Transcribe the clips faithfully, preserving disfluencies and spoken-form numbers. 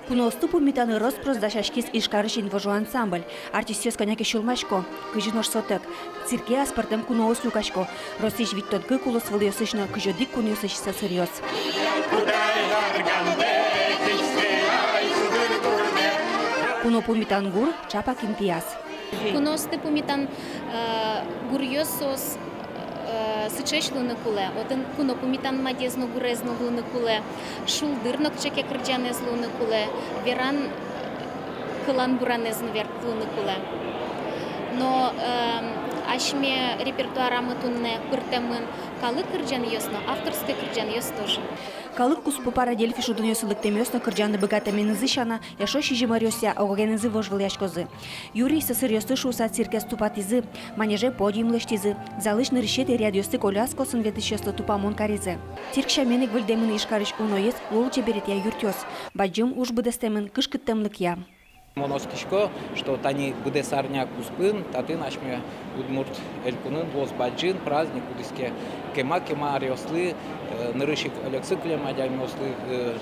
Куноосты пумитаны рос-прос дасяськиз Ижкарысь «Инвожо» ансамбль. Артистъёс кӧня ке сюлмасько, кызьы нош сотэк. Цирке аспӧртэм куноос люкасько. Россиысь витьтон кык улосвылъёсысь но кызь одӥг кунъёсысь сӧсыръёс. Куно пумитан гур — чапак интыяз. Куноосты пумитан, э, гуръёс соос, э, сыӵеесь луыны кулэ. Отын куно пумитан мадез но гурез но луыны кулэ. Шулдыр но кыӵе ке кырӟанэз луыны кулэ. Веран, кылан-буранэз но верт луыны кулэ. Но, эм, асьме репертуарамы туннэ пыртэмын калык кырӟанъёс но, авторской кырӟанъёс тоже. Калык куспо «Парадельфи» шудонъёсы лыктэмъёс но кырӟаны быгатэменызы сяна, эшшо сизьым аръёсъя ог-огенызы вожвылъяськозы. Юрий сӧсыръёсты шуыса циркез тупатӥзы, манеже подиум лэсьтӥзы, залысь нырысетӥ рядъёсты коляскаосын ветлӥсьёслы тупамон каризы. Цирк сямен ик выльдэмын Ижкарысь уноез лулчеберетъя юртъёс. Бадӟым уж быдэстэмын кышкыттэмлыкъя. Мон оскисько, что тани быдэс арня куспын татын асьме Удмурт Элькунын луоз бадӟым праздник, кудӥз ке кема-кема аръёслы, э, нырысь ик ӧлексы кылем адямиослы, э,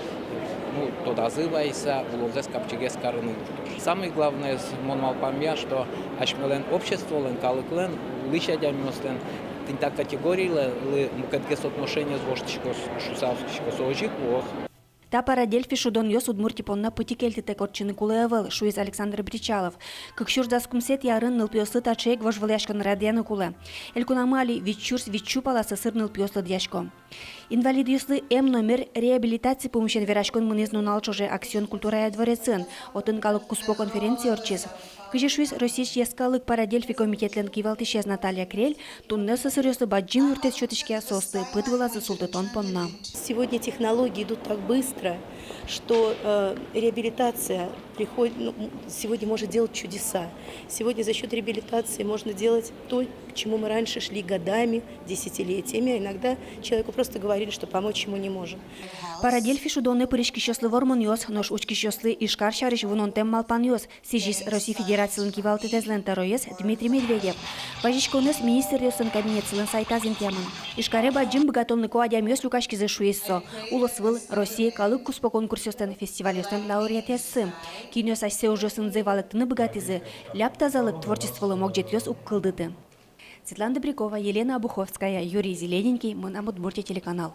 ну, тодазы вайыса, улонзэс капчигес карыны. Самый главноез, мон малпамъя, что асьмелэн обществолэн, калыклэн, улӥсь адямиослэн тӥни та категориялы мукетгес отношениез воштӥськоз шуыса оскисько, со озьы ик луоз. Та «Парадельфи» шудонъёс Удмуртия понна пытьы кельтытэк ортчыны кулэ ӧвӧл, шуиз Александр Бречалов. Кык сюрс дас укмысэтӥ арын нылпиослы таӵе ик вожвылъяськон радъяны кулэ. Элькунамы али вить сюрс вить сю пала сӧсыр нылпиос лыдъясько. Инвалидъёслы эмъян но мер реабилитаци пумысен вераськон мынӥз нунал ӵоже «Аксион» культурая дворецын. Отын калык куспо конференция ортчиз. Кызьы шуиз Россиысь йӧскалык «Парадельфи» комитетлэн кивалтӥсез Наталья Крель, туннэ сӧсыръёслы бадӟым юрттэт сётӥське соосты пыд вылазы султытон понна. Сегодня технологии идут так быстро, что, э, реабилитация приходит, ну, м, сегодня может делать чудеса. Сегодня за счёт реабилитации можно делать то, к чему мы раньше шли годами, десятилетиями. А иногда человеку просто говорили, что помочь ему не можем. «Парадельфи» шудонэ пыриськисьёслы вормонъёс, нош учкисьёслы Ижкар сярысь вунонтэм малпанъёс, сӥзиз Россия Федерацилэн кивалтэтэзлэн тӧроез Дмитрий Медведев. Вазиськонэз министръёслэн кабинетсылэн сайтаз интыямын. Ижкаре бадӟым быгатонлыко адямиос люкаськизы, шуиз со. Улосвыл, Россия калык куспо конкурсъёслэн, фестивальёслэн лауреатъёссы. Кинъёс асьсэ ужъёсынызы валэктыны быгатӥзы, ляб тазалык, творчестволы могӟетъёс уг кылдыты. Светлана Добрякова, Елена Обуховская, Юрий Зелененький, «Мынам Удмуртие» телеканал.